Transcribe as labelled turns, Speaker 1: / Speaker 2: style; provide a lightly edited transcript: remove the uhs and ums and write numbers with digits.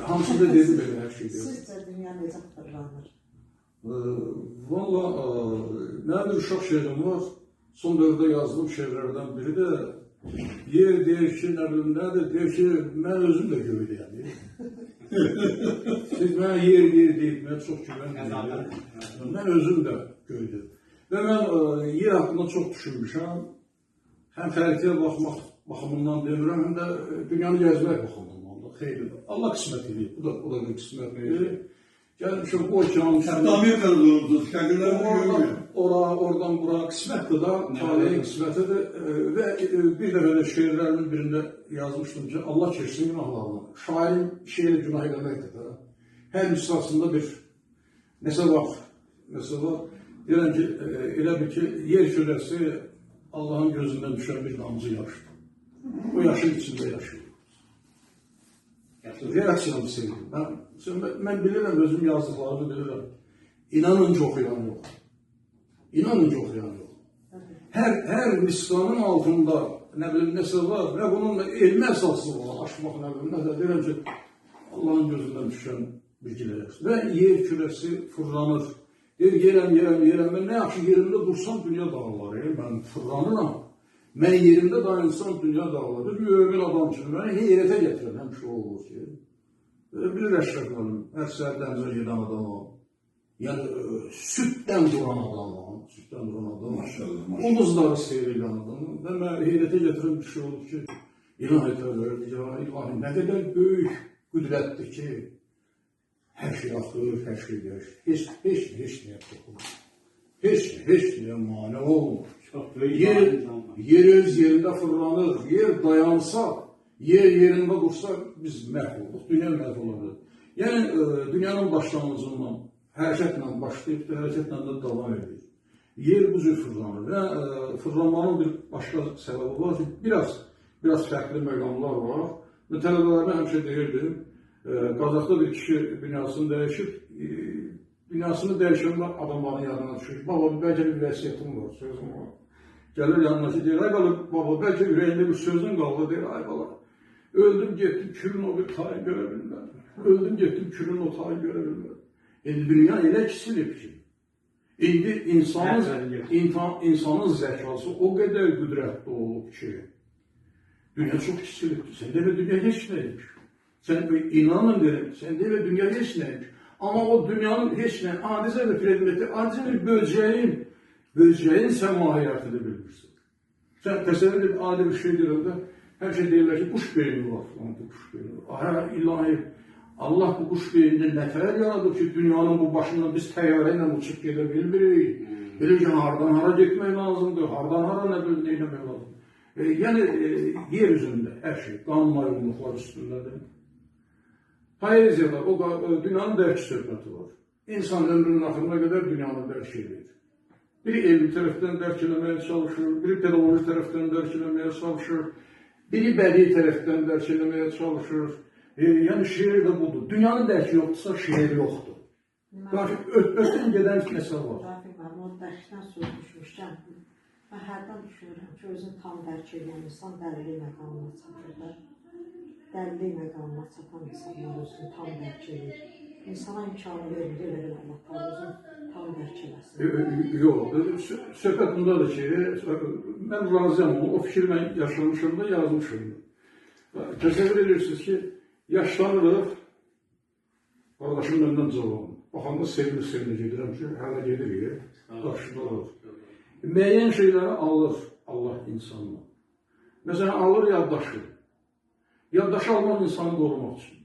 Speaker 1: Hamısını da dedim elə, hər şey dedim.
Speaker 2: Sizcə dünya necə fırlanır?
Speaker 1: Valla, mənim bir uşaq şeirim var. Son dövrdə yazdığım şeirlərdən biri də yer deyir ki, nə bilim nədir, deyir ki, mən özüm də göydəyəm. Siz mənə yer deyib, mən çox güvənmirəm. Mən özüm də göydəyəm. Və mən yer haqqında çox düşünmüşəm. Həm xəritəyə baxmaq baxımından demirəm, həm də dünyanı gəzmək baxımından da xeyli. Allah qismət edib, bu da bir qismətdir. Gəlmişəm bu okeanın üstündə.
Speaker 3: Hətta Amerikada doğumsuz, şəngirlərdə görmüyor.
Speaker 1: Oradan bura qismətdir da, taleyin qismətidir. Və bir dəfə də şeirlərimin birində yazmışdım ki, Allah keçsin günahlarını. Şairin şeiri günah eləməkdir də. Hər misrasında bir nəsə var. Nəsə var. Deyirəm ki, elə bil ki, yer kürəsi Allahın gözündən düşən bir damcı yaşdır. O yaşın içində yaşayır. Reaksiyanı sevirəm. Mən bilirəm, özüm yazdıqlarımı bilirəm. İnanın ki, oxuyan yox. İnanın ki, oxuyan yox. Hər misranın altında nə bilim, nəsə var və bunun da elmi əsası var, aşmaq nə bilim, nəsə deyirəm ki, Allahın gözündən düşən bilgilər yaşdır. Və yer kürəsi fırlanır. Deyir, yerəm, yerəm, yerəm. Mən nə yaxşı yerimdə dursam dünya dağılır. Mən fırlanıram. Mən yerimdə dayansam dünya dağılır. Bir mömin adam kimi məni heyrətə gətirən həmişə o olur ki. Bilir Əşrəf müəllim, hər səhər dənizə gedən adamam. Yəni, süddən duran adamam. Süddən duran adamam.
Speaker 3: Maşallah, maşallah.
Speaker 1: Ulduzları seyr edən adamam. Və mən heyrətə gətirən bir şey olub ki, ilahi təvəkkül, ilahi nə qədər böyük qüdrətdir ki, hər şey axır, hər şey dəyişir. Heç nəyə toxunmur. Heç nəyə mane olmur.
Speaker 4: Çox böyük
Speaker 1: Yer öz yerində fırlanır, yer dayansa, yer yerində dursa biz məhv olduq, dünya məhv ola bilər. Yəni, dünyanın başlanğıcından hərəkətlə başlayıb, hərəkətlə də davam edir. Yer bu cür fırlanır və fırlanmanın bir başqa səbəbi var ki, biraz fərqli məqamlar var. Mən tələbələrimə həmişə deyirdim, Qazaxda bir kişi dünyasını dəyişib, dünyasını dəyişəndə adamların yanına düşür. Baba, bəlkə bir vəsiyyətim var, sözüm var. Gəlir yanına ki, deyir, ay bala, baba, bəlkə ürəyində bir sözün qaldı, deyir, ay bala, öldüm, getdim, kürün o bir tayı görə bilmədim. Öldüm, getdim, kürün o tayı görə bilmədim. İndi dünya elə kisilib ki, indi insanın zəkası o qədər qüdrətli olub ki, dünya çox kisilibdir. Sən demə, dünya heç nəymiş. Sən inanın derim, sən demə, dünya heç nəymiş. Amma o dünyanın heç nə, adicə bir predmeti, adicə bir böcəyin səmahiyyətini bilmirsən. Sən təsəvvür edib, adi bir şey deyirəm də, hər şey deyirlər ki, quş beyni var, falan, quş beyni var. Hə, ilahi, Allah bu quş beynini nətər yaradıb ki, dünyanın bu başından biz təyyarə ilə uçub gedə bilmirik. Bilir ki, hardan hara getmək lazımdır, hardan hara nə bilir, nə etmək lazımdır. Yəni, yer üzündə hər şey qanun ayrılıqlar üstündədir. Poeziyada o dünyanın dərk söhbəti var. İnsan ömrünün axırına qədər dünyanı dərk edir. Biri elmi tərəfdən dərk eləməyə çalışır, biri pedaqoji tərəfdən dərk eləməyə çalışır, biri bədii tərəfdən dərk eləməyə çalışır. Yəni, şeir də budur. Dünyanın dərki yoxdursa, şeir yoxdur. Ötdən gedən nəsə var.
Speaker 2: Rafiq müəllim, o dərkdən söz düşmüşkən, mən hərdən düşünürəm ki, özünü tam dərk edən insan dəlilik məqamına çatır da. Dəlilik məqamına çatan insanlar özünü tam dərk edir. İnsana imkanı vermir, elə bil Allah taala özünü tam dərk eləsin.
Speaker 1: Yox, söhbət bundadır ki, mən razıyam, o fikri mən yaşamışam da, yazmışam da. Təsəvvür edirsiniz ki, yaşlanırıq, qardaşım məndən cavandır. Baxanda sevinir-sevinir gedirəm ki, hələ gedirik, daşınırıq. Müəyyən şeyləri alır Allah insanla. Məsələn, alır yaddaşı. Yaddaşı almaq insanı qorumaq üçün.